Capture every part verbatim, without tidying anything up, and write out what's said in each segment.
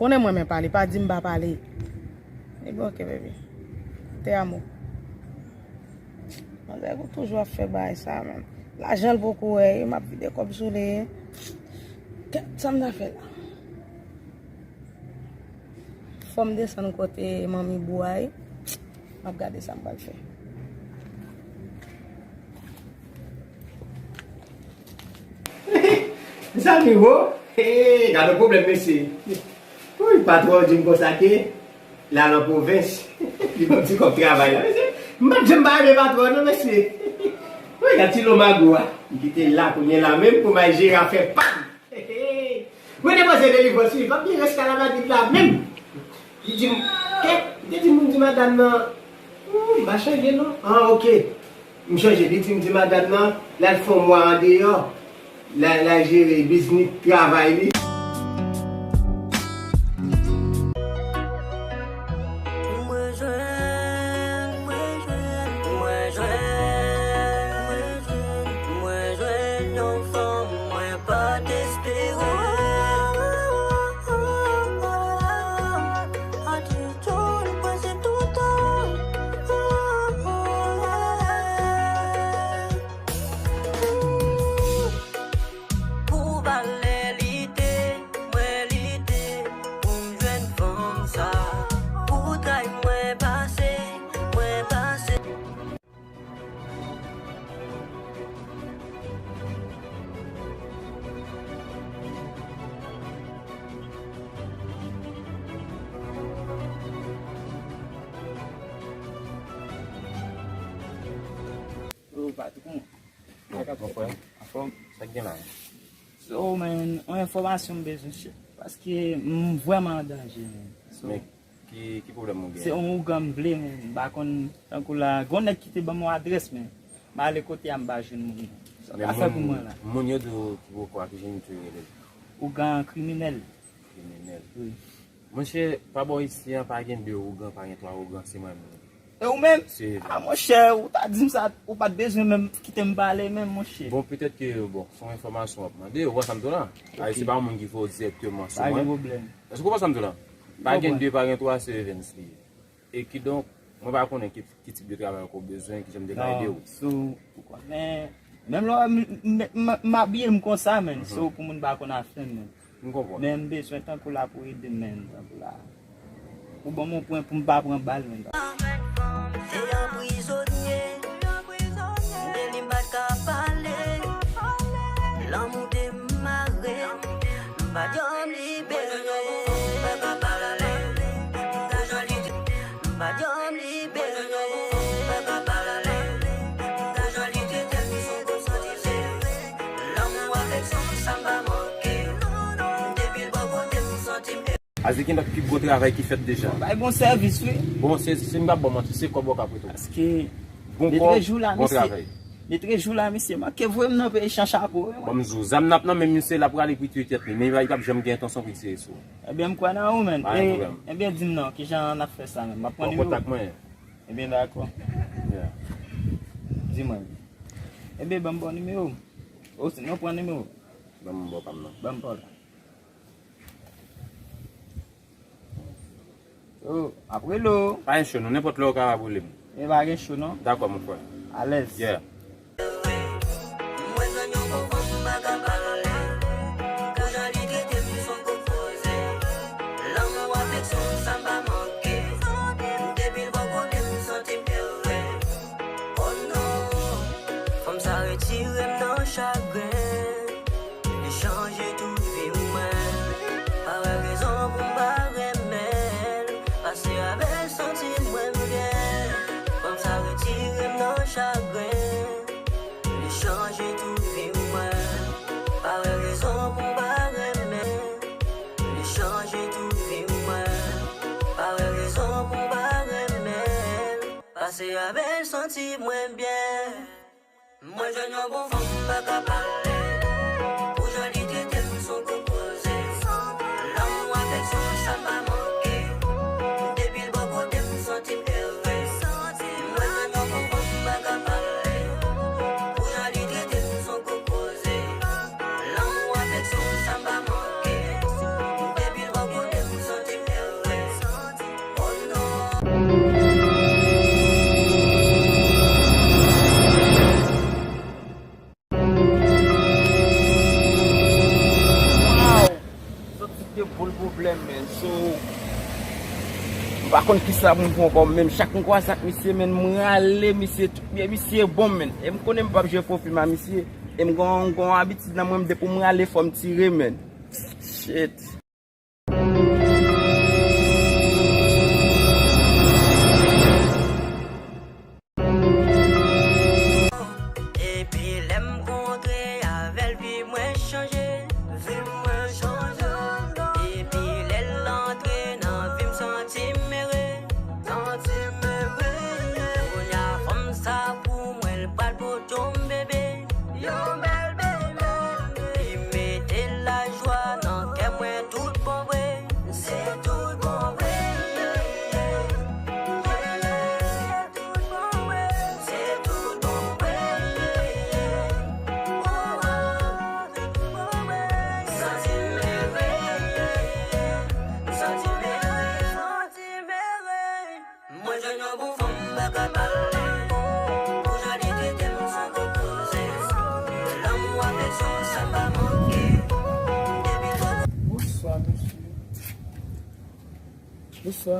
Konnen mwen renmen pale, pa di m pa pale. Ebyen, ok, baby. Te amo. Manzè toujou ap fè bagay sa, menm. Lajan l poko wè, e m ap vide kòb sou li. Kèt, sa m ta fè la? Fò m desann kote manmi Bou a ye. M ap gade sa m pral fè. Mezanmi, wo. Hey, gade pwoblèm, mesye. Wi, patwon di m konsa ke l al an pwovens. Li gon ti kòb travay la, mesye. M pa t janm pa renmen patwon, non, mesye. Wi, gade ti lo mago a. M kite l la, kounye a la menm, pou m al jere afè pa m. Mwen te panse delivrans wi, pa byen rès ka la Madrid la menm. Li di m, kèt, li te di moun di madanm nan, ou, m pa chanje non. Ah, ok. M chanje, li di m di madanm nan, l al fè yon mwa andeyò, l al, l al jere biznis travay li. Mwen jwenn, mwen jwenn, mwen jwenn, mwen jwenn, mwen jwenn yon fanm mwen pa t espere. Atitid, prensip toutan. Pou valè lite, mwen lite pou m jwenn fanm sa. Pou tray mwen pase, mwen pase. Yo, patwon. Bon, mon frè, anfòm, sa k gen la? So, man, yon enfòmasyon m bezwen, chè. Paske m vrèman an danje, man. So, men ki, ki pwoblèm ou gen? Se yon ougan m vle, man. M pa konn, tankou la, gon nèg ki te ban m yon adrès, man. M ale kote a, m pa jwenn moun nan. Sa ka fè pou mwen la. Moun yo di w ki poko a, ki jan yo rele l? Ougan kriminèl. Kriminèl. Wi. Monchè, pa bò isi an, pa gen de ougan, pa gen twa ougan, se mwen menm. E ou menm? Se... Ah, monchè, ou ta di m sa, ou pa t bezwen menm kite m pale menm, monchè. Bon, petèt ke, bon, se yon enfòmasyon w ap mande, ou wè sa m di w la? Ok. Se pa yon moun ki fè w dirèkteman, se mwen. Pa gen pwoblèm. Èske w konprann sa m di w la? Pa gen de, pa gen twa, se Evens li ye. E kidonk, mwen pa konnen ki, ki tip de travay ankò w bezwen, ki jan m te ka ede w. Non, so, ou konnen, menm lè m, m, m, m abiye m konsa, man. So, pou moun pa konn afè m, man. M konprann. Men m bezwen tankou la pou ede m, man, tankou la. Ou ban m yon pwen pou m pa pran bal, man. Se yon prizonye, m te li m pa t ka pale. Lanmou te mare m, m pa t janm libere. M pa t janm libere. M pa t janm libere. M pa t janm libere. Pou jan li trete m, m santi m sere. Lanmou, afeksyon, sa m pa manke. Depi l bò kote m, m santi m Azikin, pi gwo travay ki fèt deja. Bay bon sèvis, wi. Bon, se, si m pa ba w manti, se kòb ou ka prete w. Paske bon kòb, bon travay. Detrejou la, misye manke voye m nan peyi san chapo, wi, mwen. Bon, m di w, zam n ap nan men misye, l ap rale pou l tiye tèt li, men li p ap janm gen entansyon pou l tiye sou ou. Ebyen, m kwè nan ou, man. Pa gen pwoblèm. Ebyen, di m non, kijan n ap fè sa, man? M ap pran nimewo w. Pran kontak mwen. Ebyen, dakò. Yeah. Di mwen. Ebyen, ban m ba w nimewo m. Osinon, pran nimewo w. Ban m ba w pa m nan. Ban m pa w la. Oh, m ap rele w. Pa gen cho non, nenpòt lè ou kapab rele m. E pa gen cho non. Dakò, mon frè. Alèz. Yeah. Mwen jwenn yon bon fanm, m pa ka pale. Pou jan li trete m, se yon gwo koze. Lanmou, afeksyon, sa m pa manke. Depi l bò kote m, m santi m ere. Oh non, fanm sa retire m nan chagren. Li chanje tout vi mwen. Pa wè rezon pou m pa renmen l. Pase avè l, santi mwen byen. Fanm sa retire m nan chagren. Li chanje tout vi mwen. Pa wè rezon pou m pa renmen l. Li chanje tout vi mwen. Pa wè rezon pou m pa renmen l. Pase avè l, santi mwen byen. Mwen jwenn yon bon fanm, m pa ka pale. Pou jan li trete m, se yon gwo koze. Lanmou, afeksyon, sa m pa manke. Depi l bò kote m, m santi m ere. Mwen jwenn yon bon fanm, m pa ka pale. Pou jan li trete m, se yon gwo koze. Lanmou, afeksyon, sa m pa manke. Depi l bò kote m, m santi Pa konn kisa pou m fè ankò menm. Chak m kwaze ak misye, menn, m rale misye tout byen. Misye bon, menn. E m konnen m p ap jwe pwofil m a misye. E m gon, gon abitid nan mwen, m depi m rale, fò m tire, menn. Shit. Epi lè m kontre avè l, vi mwen chanje. Vi mwen chanje. Epi lè l antre nan vi m, santi m ere. Santi m ere. Kounye a fanm sa pou mwen, l pral pote yon bebe. Yon bèl bebe. Li mete lajwa nan kè mwen tout bon vre. Se tout bon vre. Se tout bon vre. Se tout bon vre. Santi m ere. Santi m ere. Santi m ere. Mwen jwenn yon bon fanm m pa ka pale. Pou jan li trete m san kokoze. Lanmou, afeksyon, sa m pa manke. Depi lè. Bonswa, mesye. Bonswa.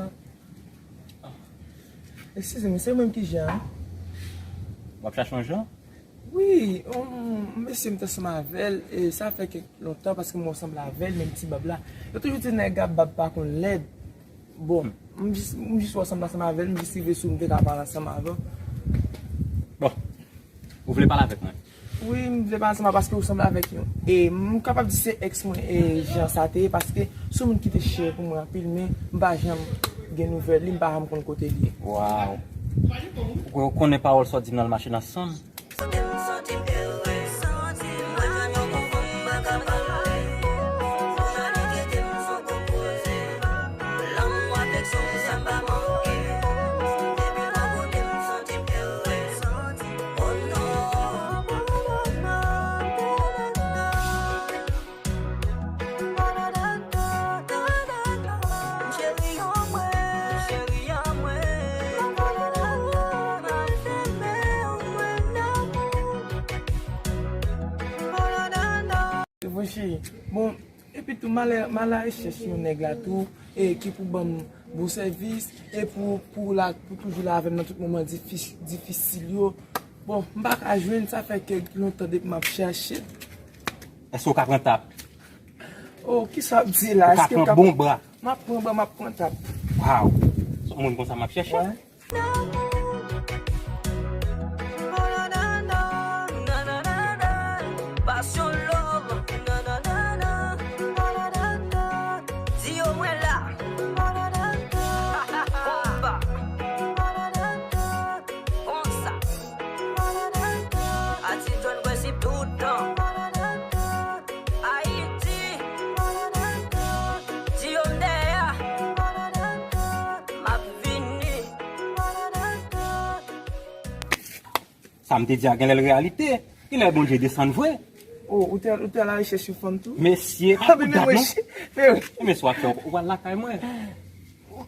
Eskize m, se mwen ki jan? W ap chache yon jan? Wi, yon mesye m t ansanm avè l, e sa fè kèk lontan, paske mwen sanble avè l, menm ti bab la. Yo toujou di nèg a bab pa konn lèd. Bon, m jis, m jis wè w sanble ansanm avè l, m jis rive sou w, m te ka pale ansanm avè w. Bon, ou vle pale avèk mwen? Wi, m vle pale ansanm avè w paske ou sanble avèk yon. E m kapab di se èks mwen, e jan sa te ye, paske se yon moun ki te chè pou mwen anpil, men m pa janm gen nouvèl li, m pa janm konn kote l ye. Waw. Ou konnen pawòl sa w di m nan, l mache nan san m. Bon, cheri. Bon, epi tou, m al, m al arechèch yon nèg la tou, e ki pou ban m bon sèvis, e pou, pou la, pou toujou la avè m nan tout moman difis-, difisil yo. Bon, m pa ka jwenn, sa fè kèk lontan depi m ap chache. Èske w ka pran tap? Oh, kisa w ap di la? Ou ka pran bon bra? M ap pran bra, m ap pran tap. Waw! Se yon moun konsa m ap chèche. Wi. Passion love. Di yo mwen la. Konpa. Konsa. Atis John Prensip toutan. Ayiti. Di yo m dèyè. M ap vini. Sa m te di a genlè l reyalite. Genlè Bondye desann vre. Oh, ou te, ou te alarechèch yon fanm tou? Mesye, pa pou dat non. Men mesye, men wi. Men mesye, w ap fè, ou pral lakay mwen.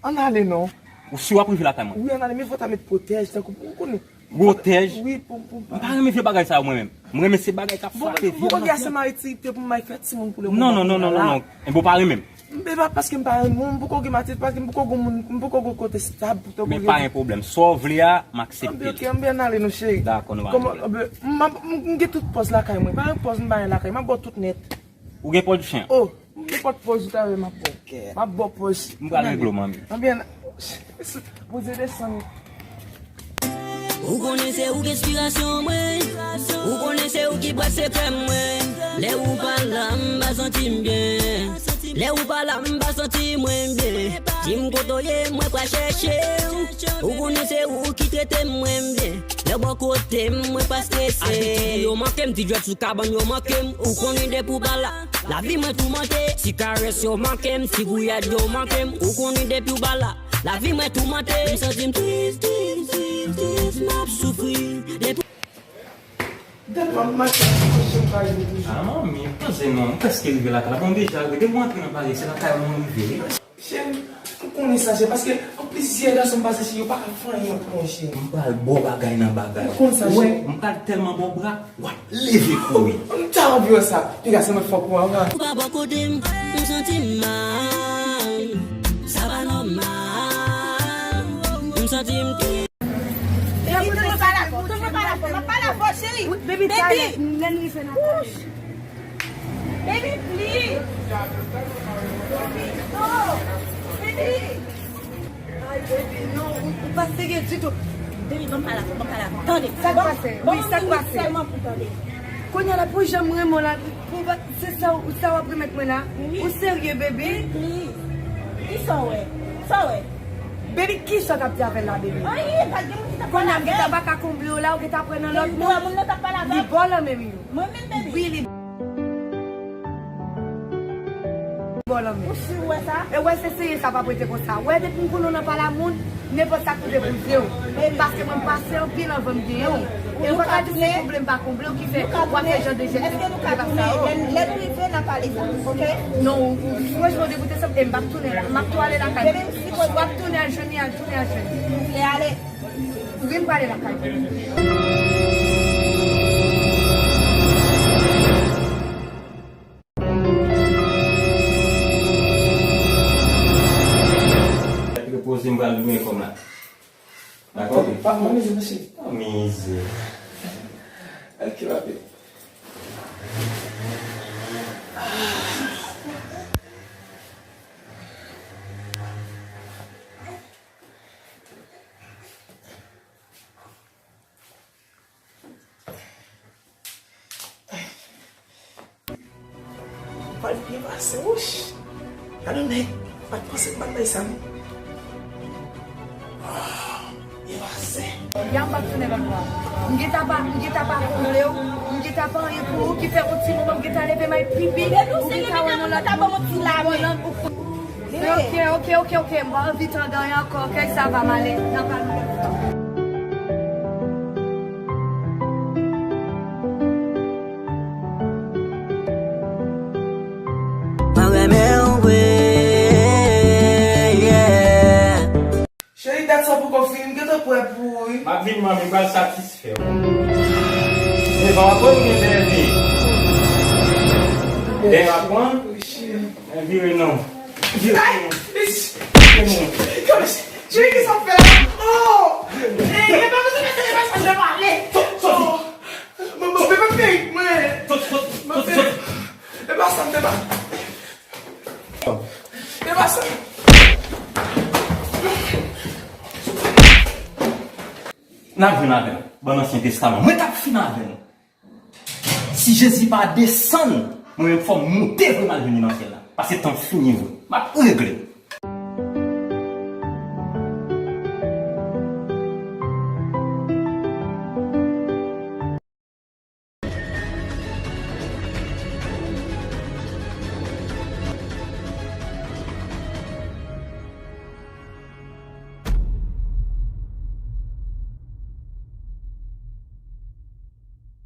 Ann ale non. Ou si w ap rive lakay mwen? Wi, ann ale, men fò w ta met pwotèj, tankou, ou konnen. Pwotèj? Wi, pou, pou, m pa renmen vye bagay sa yo mwen menm. M renmen se bagay k ap frape vyolans. Bon, gen Samarit ki te pou m al fè timoun pou le moman. Non, non, non, non, non. Enben w pa renmen m. M pa paske m pa renmen w, m poko gen matyè, paske m poko gen moun, m poko gen kote stab pou te. Men pa gen pwoblèm. Sa w vle a, m aksepte l. Anben, ok, anben, ann ale non, cheri. Dakò, nou pral. Kòman, anben, m, m, m gen tout pòz lakay mwen. Pa gen pòz m pa gen lakay, m ap ba w tout nèt. Ou gen pòz chen? Oh, m gen pòz ou ta vle m ap ba w. Ok. M ap ba w pòz. M pral regle w, manmi. Anben, Bondye desann. Ou konnen se ou ki enspirasyon mwen. Ou konnen se ou ki bwat sekrè mwen. Lè ou pa la, m pa santi m byen. Lè ou pa la, m pa santi mwen byen. Di m kote w ye, mwen pral chèche w. Ou konnen se ou ki trete mwen byen. Lè w bò kote m, mwen pa strese. Achte ti bri yo manke m, ti djwèt sou kabann yo manke m. Ou konnen depi w pa la, lavi mwen toumante. Ti karès yo manke m, ti gouyad yo manke m. Ou konnen depi w pa la, lavi mwen toumante. M santi m tris, tris, tris, tris, m ap soufri. Depi Dat m ap mache ak yon chen pa jwenn toujou. Ah, manmi, poze non, m prèske rive lakay la. Bon, deja, depi w antre nan Paris, se lakay ou m rive, wi. Cheri, m konnen sa, cheri, paske gen plizyè gason m pase, cheri, yo pa ka fè anyen pou mwen, cheri. M pral ba w bagay nan bagay. Ou konn sa, cheri. Wè, m pral tèlman ba w bra, w ap leve kouri. M ta anvi wè sa. Piga, se mwen k fè w kouri anvan. Ou pa bò kote m, m santi m mal. Sa pa nòmal. M santi m tou. Baby, toujou pale avè w, toujou pale avè w. M ap pale avè w, cheri. Baby, talè, lè n rive nan kay. Baby, please. Baby, no. Baby. Ay, baby, non, ou, ou pa serye ditou. Baby, ban m pale avè w, ban m pale avè w. Tande. Sa k pase? Wi, sa k pase? Sèlman pou tande. Kounye a la, pou jan m renmen w la, pou, se sa, sa w ap remèt mwen la? Wi. Ou serye, baby? Baby, please. Kisa w wè? Sa w wè? Baby, kisa w t ap di avè l la, baby? Anyen, pa t gen moun ki t ap pale avè l. Kounye a, m gentan pa ka konble w la, ou gentan pran nan lòt moun. Ou wè moun nan t ap pale avè l? Li bò lan men m, wi. Mwen menm, baby. Wi, li bò lan men. Ou si w wè sa? E wè, se serye sa p ap rete konsa. Wè, depi m konnen w nan pale a moun, nenpòt sa k rive pou zye w. Baby. Paske mwen pase anpil anvan m genyen w. E ou pa ka di se konble m pa konble w ki fè w ap fè jan de jès. Èske nou ka tounen? Lè, lè nou rive, n a pale sa, oke? Non, ou, ou, franchman, w degoute sa, e m p ap tounen la. M ap tou ale lakay mwen. Baby, si w ap tounen al jwenn li, al tounen al jwenn li. Ou vle ale? Wi, m prale lakay mwen. Repoze, m pral goumen kòm la. Dakò? Pa, pa mize, mesye. Pa mize. Ok, papi. Ou pral byen pase, wouch. Gade yon nèg, m pa t panse m pral bay sa, non. Ah, byen pase. Ya m p ap tounen lòt bò. M gentan pa, m gentan pa konble w, m gentan pa anyen pou ou, ki fè yon ti moman m gentan leve m al pipi, ou gentan wè yon lòt moun, ou pran nan, ou Ok, ok, ok, ok, m pa anvi tande anyen ankò, ok, sa va, m ale, n a pale yon lòt fwa. Mwen renmen w vre, yeah. Cheri, dat sa poko fini, m gentan prè pou ou, wi. M ap vin, manmi, m pral satisfè w. Men pa w ap konn gen bebe. Dèyè w ap pran. Wi, cheri. Men vire non. Vire non. Vire non. Cheri, kisa w fè la? Oh! Eh, e pa mwen ki mete, e pa sa, m te pale. Soti, soti. Oh. Mwen, mwen, mwen, mwen, mwen. Soti, soti, soti, soti. E pa sa, m te pale. E pa sa. N ap jwenn avè l. Bann Ansyen Testaman. Mwen t ap fin avè l. Si Jezi pa desann, mwen menm fò m moute vre m al jwenn li nan syèl la. Paske tan fini vre. M ap regle.